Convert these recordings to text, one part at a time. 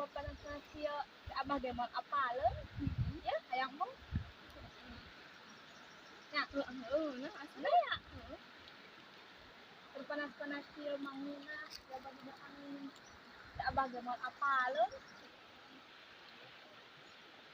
Abah panas-panas kieu, si Abah ge moal apaleun. Ya, hayang mah. Ya, Heeh, nah asli. Ya. Keur panas-panas kieu manginah, loba budak angin. Si Abah ge moal apaleun.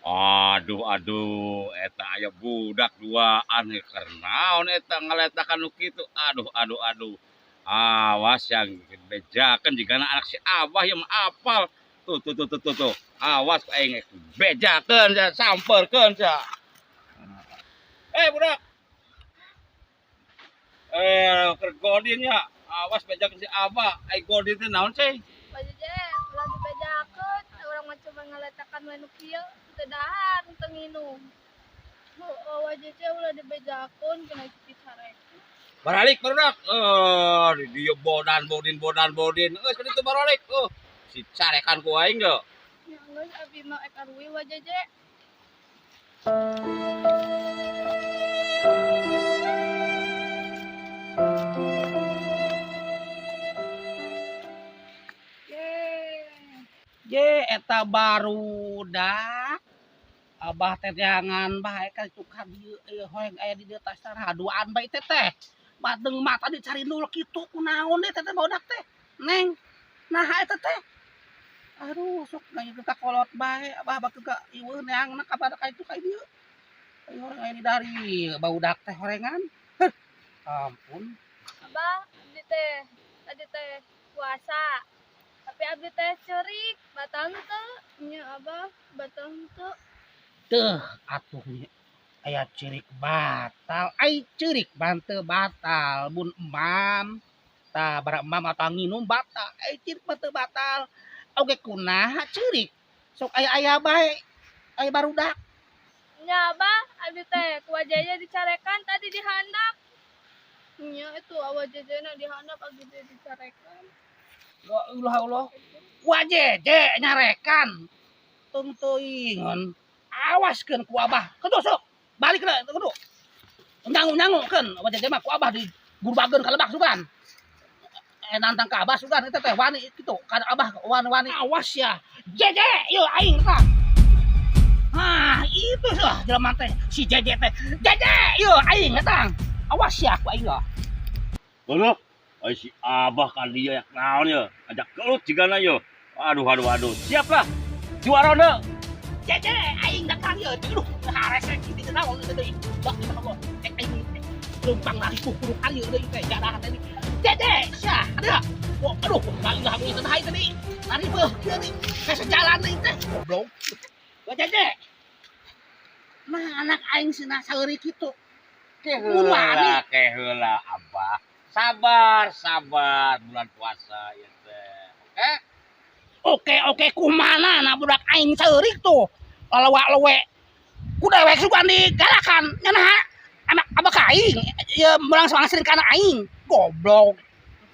Aduh aduh, eta aya budak duaan keur naon eta ngaletakan nu kitu. Aduh aduh aduh. Awas yang bejakeun jigana anak si Abah ieu mah apal. Tuh tuh tuh tuh tuh tuh. Awas aing bejakeun sia, sampeurkeun sia. Eh budak. Eh keur godin nya. Awas bejakeun si Abah. Ai godin teh naon sih? Wa Jeje, ulah dibejakeun, urang mah coba ngaletakan we nu kieu, teu dahar, teu nginum. Heeh, Wa Jeje ulah dibejakeun kena dicarekan. Baralik barudak. Eh, di dieu bodan bodin bodan bodin. Geus ka ditu baralik. Oh, si carekan ku aing ge. Ya geus abi mah ek aruwi Wa Jeje. Ye eta barudak. Abah teh jangan bae ka itu ka dieu ieu hoyong aya di dieu tas duaan bae teh teh. Badeung mata dicari nul kitu kunaon deui teh teh barudak teh. Neng, naha eta teh? Aduh, sok nanya ka kolot bae abah bakeun ka ieu neangna ka badak ka itu ka dieu. Ayo hoyong aya di dari barudak teh horengan. Heuh, ampun. Abah, abdi teh tadi teh puasa. Tapi abdi teh ceurik, batal teu? Nya Abah, batal henteu. Teuh atuh nya aya ceurik batal, ai ceurik mah teu batal mun emam tah bara emam atau nginum batal, ai ceurik mah teu batal. Oge kunaha ceurik sok aya-aya bae aya barudak. Nya Abah, abdi teh ku Wa Jeje dicarekan tadi di handap. Nya itu Wa Jejena di handap abdi teh dicarekan. Ya Allah Allah. Wa Jeje nyarekan. Tung teuingeun. Awaskeun ku Abah. Kudu sok. Balik lah kudu. Nyangu-nyangukeun Wa Jeje mah ku Abah di gurbageun ka lebak sugan. Nantang ka Abah sugan eta teh wani kitu ka Abah wani-wani. Awas ya. Jeje, yeuh aing tah. Ah, itu sah jelema teh si Jeje teh. Jeje, yeuh aing datang. Awas ya ku aing lah. Waduh, ai si Abah ka dieu yak naon ye? Ajak gelut jigana ye. Aduh aduh aduh. Siap lah. Dua ronde. Jeje, aing datang ye. Aduh, harese kitu naon teh deui. Dak ya Allah. Aing lumpang lari kukuruk ieu deui teh jarah teh. Jeje, sia, ada. Wah, aduh, lari lah teh hai tadi. Lari beuh kieu deui. Kayak sejalan deui teh. Goblok. Wah, Jeje. Nah, anak aing sina saeurik kitu. Keheula, keheula Abah. Sabar, sabar bulan puasa ya teh. Oke? Oke, oke, kumana nah budak aing seurik tuh. Lalewa-lewe. Ku dewek sugan digalakan. Nya naha anak abah ka aing. Ieu mulang semangat sering kana aing. Goblok.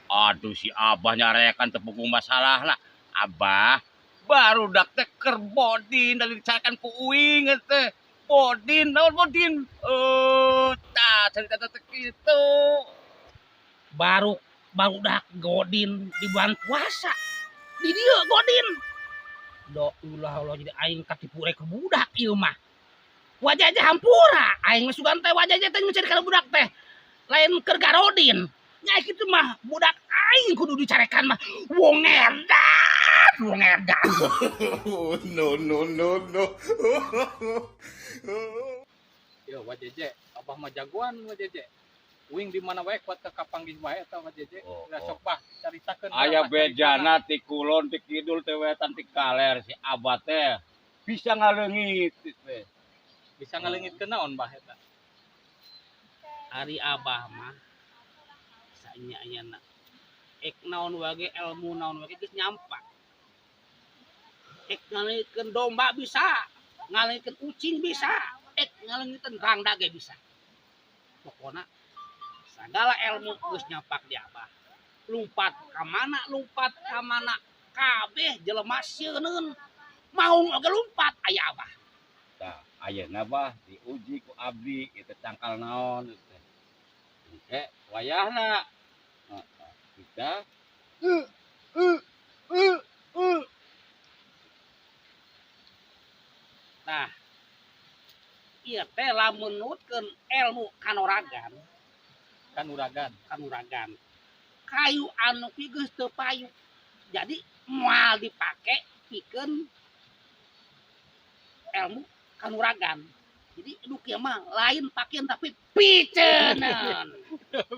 Aduh si Abah nyarekan tepung masalah lah. Abah barudak teh keur bodin dari dicarekan ku uing teh. Bodin, naon bodin? Eh, tah cerita teh kitu. Baru barudak godin di bulan puasa. Di dieu godin. Do ulah Allah jadi aing katipu rek budak ieu mah. Wajah aja hampura aing mah sugan teh wajah aja teh mencari kana budak teh. Lain keur garodin. Nya kitu mah budak aing kudu dicarekan mah. Wong edan, wong edan. No, no, no, no. Yo, Wa Jeje, Abah mah jagoan Wa Jeje. Uing di mana wae kuat ka kapanggih wae eta Wa Jeje. Oh, Ulah oh. sok bah caritakeun. Aya Bah, bejana ti kulon ti kidul ti wetan ti kaler si Abah teh bisa ngaleungit teh. Bisa ngaleungitkeun naon bah eta? Ari Abah mah saenya-enyana ek naon wage ilmu naon wage geus nyampak. Ek ngaleungitkeun domba bisa, ngaleungitkeun ucing bisa, ek ngaleungitkeun rangda ge bisa. Pokona segala ilmu geus nyampak di Abah. Lumpat ka mana, lumpat ka mana, kabeh jelema sieun maung oge lumpat aya Abah. Tah, ayeuna bah diuji ku abdi ieu teh tangkal naon ieu teh. Engke wayahna. Heeh, kita Nah, ieu teh lamun nurutkeun ilmu kanoragan, Kanuragan. Kanuragan. Kayu anu kieu geus teu payu. Jadi moal dipake pikeun ilmu kanuragan. Jadi nu kieu mah lain pakeun tapi piceuneun.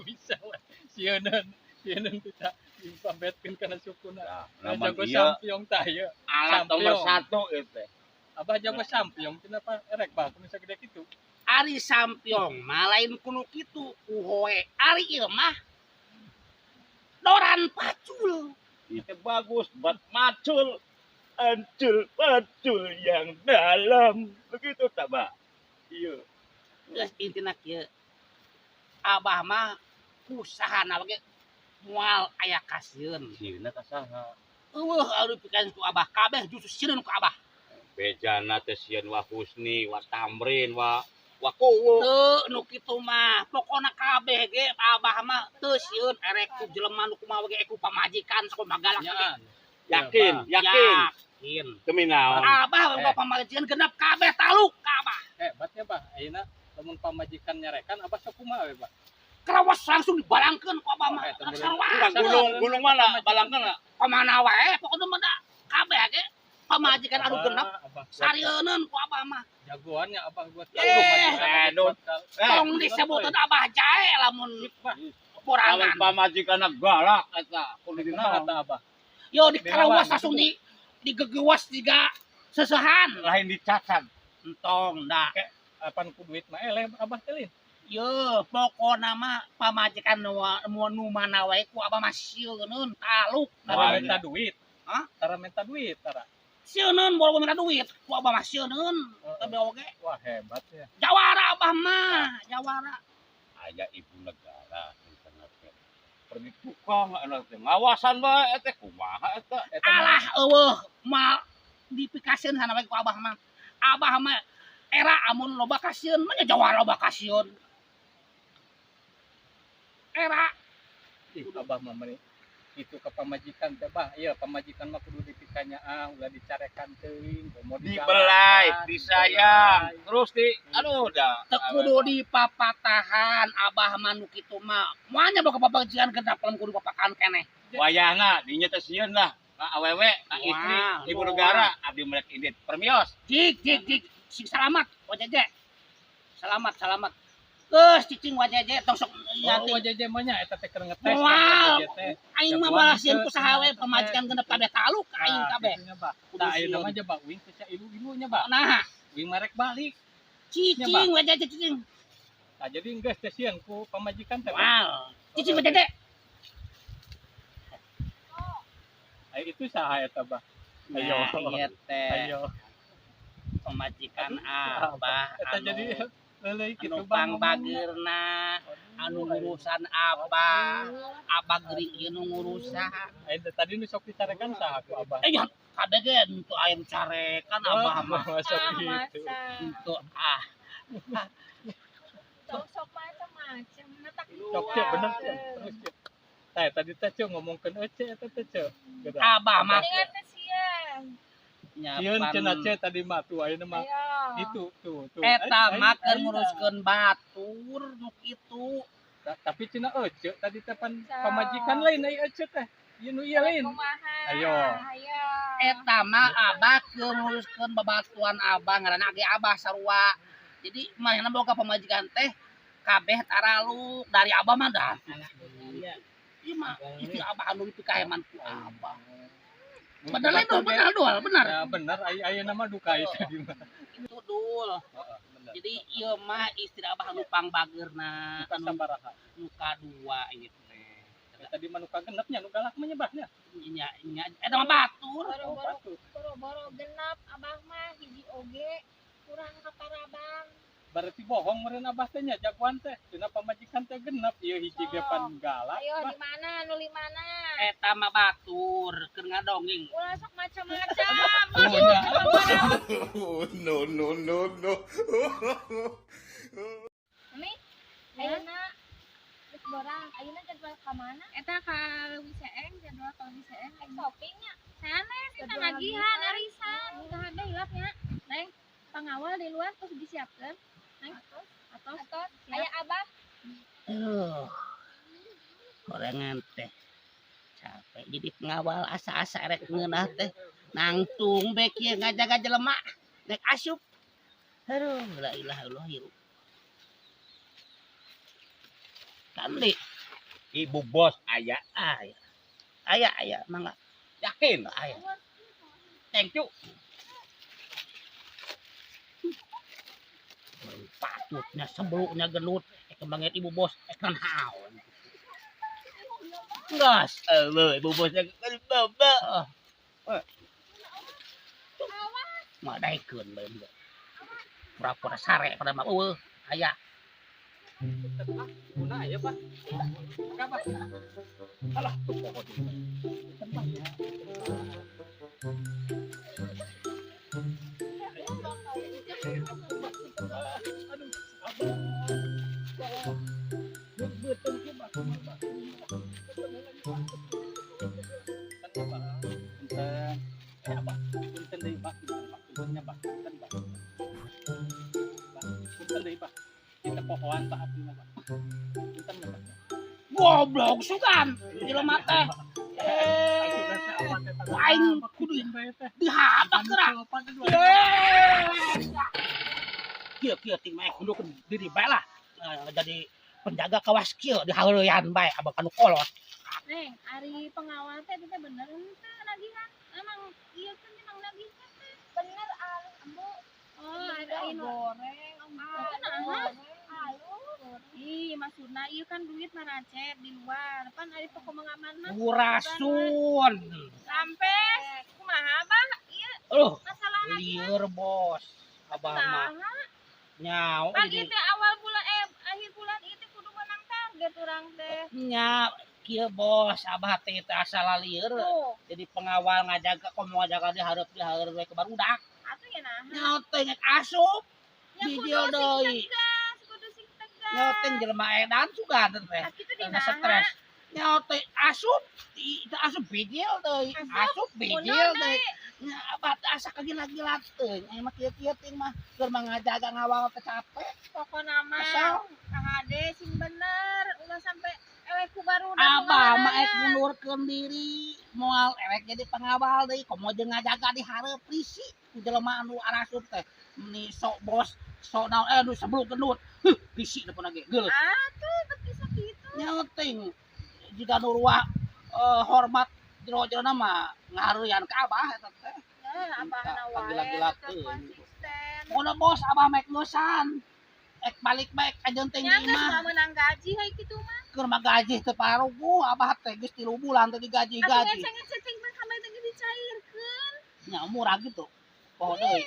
Bisa we. Sieuneun, sieuneun kita dipambetkeun kana sukuna. Nah, Nah, namun jago iya sampiong tah ieu. alat nomor Sampiong. satu itu. Abah jago sampiong kenapa erek bah kudu sagede kitu. Ari sampiong mah lain kuno kitu ku hoe. Ari ieu mah doran pacul. Itu bagus buat macul. Ancul pacul yang dalam. Begitu tak, Pak? Iya. Geus intina kieu. Abah mah kusahana ge moal aya kasieun. Sieuna ka saha? Eueuh anu pikeun ku abah kabeh justru sieun ku abah. Bejana teh sieun wa Husni, wa Tamrin, wa wa Kuwu. Teu nu kitu mah, pokona kabeh ge abah mah teu sieun erek ku jelema nu kumaha ge ku pamajikan sakumaha galak ge. Nyaan. Yakin, yakin. Yakin. Demi naon? Abah boga pamajikan genep kabeh taluk ka abah. Hebat ya bah, ayeuna lamun pamajikan nyarekan abah sok kumaha we bah? Kerawas langsung dibalangkeun ku abah mah. Oh, eta bener. Sarua. Ka gunung, gunung mana? Balangkeun lah. Pamana wae pokona mah da kabeh ge pamajikan anu genep Abah sarieunun ku abah mah. Jagoannya abah buat Eh, Dun. Tong disebuteun abah jae lamun Lamun borangan. pamajikan galak eta kudu dinaon? Kata abah. Yo di karawas langsung di digegewas jiga sesehan. Lain dicacat. Entong da. Apan ku duit mah eleh abah teh lin. Yo pokona mah pamajikan nu nu mana wae ku abah mah sieuneun taluk. Tara Wah, minta duit. Hah? Tara minta duit tara. Sieuneun bola minta duit ku abah mah sieuneun. Tapi oge Wah hebat ya. jawara abah mah, jawara. Aya ibu negara tentang teh. Pergi tukang anak teh ngawasan bae teh kumaha eta. Eta mah Alah eueuh mal dipikasieun sana wae ku abah mah. Abah mah era amun loba kasieun mah nya jawara loba kasieun. Era ih, abah mah meuni itu ke pamajikan teh bah. Iya pamajikan mah kudu dipikanya ah ulah dicarekan teuing, komo Dibelai, digalakan, disayang, dibelai. terus di aduh dah. teu kudu dipapatahan abah mah nu kitu mah. Moalnya boga pamajikan genep lamun kudu papakan keneh. Wayahna dinya teh sieun lah. Ka awewe, ka istri, Wah, ibu wah. negara abdi merek indit permios. Cik cik cik sing salamat wajeje. Salamat salamat. Geus cicing wajeje tong sok Oh, yanti. wajeje mah nya eta teh keur ngetes. Moal. Wajeje teh. Aing mah Jagoan balasieun teu. ku saha we pamajikan genep kabeh taluk ka aing Nah, kabeh. kitunya, Bah. Kudu Tah ayeuna sieun. mah jaba uing teh ilu-ilunya, Bah. Nah, Uing marek balik. cicing wajeje cicing. Nah, jadi geus teh sieun ku pamajikan teh. Bah. Moal. Cicing wajeje. Ai itu saha eta, Bah? Ayo. Nah, ieu teh Ayo. pamajikan abah Eta anu jadi leuleui kitu anu Bah ngomongna. pangbageurna anu ngurusan abah abah gering ieu nu ngurusan. Ai tadi nu sok dicarekan saha ku abah? Eh jangan kabeh ge henteu aya nu carekan abah mah. Oh, sok Ah, gitu. masa. Henteu ah. Tong sok macem-macem. Netak Sok cek bener cek. Terus cek. Tah tadi teh cek ngomongkeun ece eta teh cek. Geura. Abah mah Mendingan teh sieun. Sieun cenah cek tadi mah tuh ayeuna mah Ayo. itu tuh tuh. Eta Ai- mah ai- keur ai- nguruskeun batur nu kitu. Tapi cenah ece tadi teh pan Sok. pamajikan lain ai ece teh. Ieu nu ieu lain. Kumaha? Ayo. Ayo. Eta mah abah keur nguruskeun babatuan abah ngaranna ge abah sarua. Jadi manehna boga pamajikan teh kabeh taraluk dari abah mah dah. Ieu mah istri abah anu dipikaheman ku abah. Bener lain dul, bener dul, bener. Ya bener ai ayeuna mah duka ieu tadi mah. Itu dul. Heeh, bener. Jadi ieu mah istri abah anu pangbageurna, Duka anu sabaraha? nu kadua ieu teh. Ya, tadi mah nu kagenepnya nu galak mah nyebahnya. Nya nya eta mah batur. Oh, Boro-boro patut. boro-boro genap abah mah hiji oge kurang ka parabang. Berarti bohong meureun abah teh nya jagoan teh. Cenah pamajikan teh genep ieu hiji ge pan galak. Ayo Bah. di mana nu di mana? Eta mah batur keur ngadongeng. Ulah sok macam-macam. Oh, nya. Oh, no, no, no, no. Mami, ayeuna geus borang, ayeuna jadwal ka mana? Eta ka Leuwi Seeng, jadwal ka Leuwi Seeng. Rek shopping nya. Sanes eta nagihan arisan, tah ada hilap nya. Neng, Pengawal di luar terus disiapkan. Neng. Atos. Aya Abah. Aduh. Gorengan teh. Capek jadi pengawal asa-asa rek ngeunah teh. Nangtung bae kieu ngajaga jelema nek asup. Aduh, la ilaha illallah hirup. Kandi Ibu bos aya. Aya. Aya aya mangga. Yakin? Aya. Thank you. Patutnya sebelumnya genut kembangnya ibu bos kan naon. Gas. Allah, ibu bosnya bapak. Mah daekeun bae mah. Pura-pura sare pada mah eueuh aya. Guna aya, Pak. Apa? Alah, tuh pohon ini. Aduh, Abah. Betul ki, Pak. Punten. Abah, punten deui, Pak. Puntennya, Pak. Punten, Pak. Punten deui, Pak. Kita pohoan, Pak, abdi mah, Pak. Punten, Pak. Goblok sugan jelema teh. Aing kudu dihadak geura. Kieu kieu ting mah kundurkeun diri bae lah. Jadi penjaga kawas kieu dihareureuyan bae abah kanu kolot. Neng, ari pengawal teh teh bener henteu nagihan. Emang ieu kan emang nagihan teh. Bener alus Ambu. Oh, ada ini goreng, Nah, ih, maksudna ieu kan duit maracet di luar. Pan ari toko mengaman mah. Kurasun. Sampai kumaha Abah? Ieu Aduh, masalah lieur bos. Abah mah naha? nyaho Pan jadi ieu teh awal bulan akhir bulan ieu teh kudu menang target urang teh. nya kieu bos abah teh teh asal lieur. Tuh, Jadi pengawal ngajaga komo ngajaga di hareup di hareup we ke barudak. atuh ya naha. Nyaho teh ngek asup. Ya kudu Bijil sing deui. tegas, kudu sing tegas. Nyaho teh jelema edan sugan teh. Ah, kitu Karena dinaha? stres. Nyaho teh asup, teu asup bijil deui, Asup, asup bijil mundur deui. Nya abah teh asa kagila-gila teuing. Aya mah kieu-kieu ting mah keur mah ngajaga ngawal teh capek. Pokona mah Kesal. kahade sing bener, ulah sampai eleh ku barudak Abah mah ek mundurkeun diri, moal erek jadi pengawal deui, komo jeung ngajaga di hareup risih ku jelema anu arasup teh. Meni sok bos, sok naon nu sebelum gendut. Huh, risih depan lagi. Geuleuh. Atuh, bet bisa kitu. Nyaho ting jika nu ruah hormat jero-jerona mah ngahareuyan ka abah eta teh. Ya, abah na wae Pagila-gila tetep teuing. konsisten. Pokona bos abah mek ngeusan. Ek balik bae ka jeung teh Nya geus imah. mah meunang gaji hay kitu mah. Keur mah gaji teu paruguh abah teh geus 3 bulan teh Atuh digaji-gaji. ngeceng-ngeceng mah kamari teh geus dicairkeun. Nya murah gitu. Poho deui.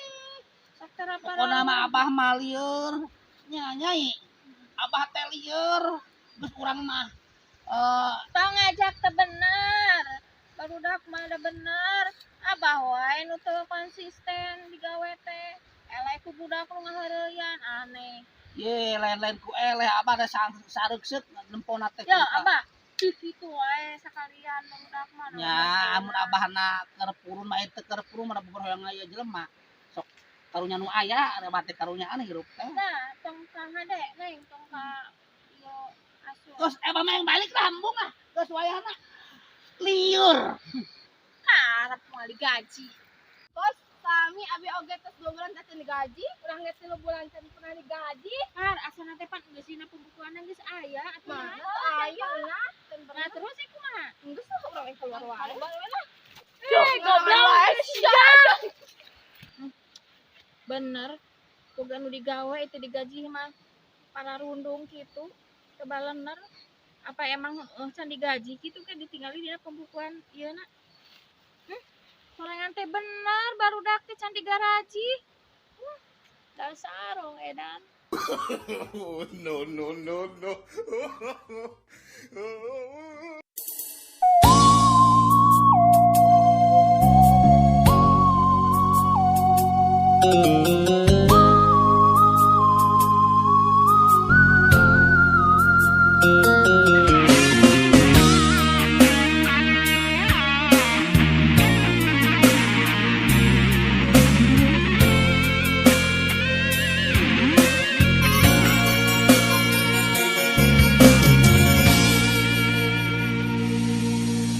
Sok tara Pokona mah abah mah lieur. Nya nyai. Abah teh lieur. Geus urang mah Tong ngajak teh bener. Barudak mah da bener. Abah wae nu teu konsisten digawe teh. Eleh ku budak nu ngaheureuyan aneh. Ye lain-lain ku eleh abah teh sareukseuk nempona teh. Ya abah, kitu wae sakalian barudak mah. Nya amun abahna keur purun mah teu keur purun mah bobor hoyong aya jelema. Sok karunya nu aya abah teh karunyaan hirup teh. Nah, tong ka hade neng, tong ka ieu asup. Terus abah mah yang balik lah embung ah. Geus wayahna. Liur. Karep moal digaji. Bos, sami abi oge tos 2 bulan teh digaji, urang ge 3 bulan can pernah digaji. Har asana teh pan geus dina pembukuanna geus aya atuh Mah, nah. aya lah. Nah, terus ieu kumaha? Geus lah urang yang keluar wae. Eh, goblok. Bener. Boga nu digawe itu digaji mah para rundung kitu kebalener. Apa emang can digaji kitu kan ditinggali dina pembukuan ieu na. Sorangan teh bener barudak teh can digaraji. Dasar rong edan. Oh, no, no, no, no.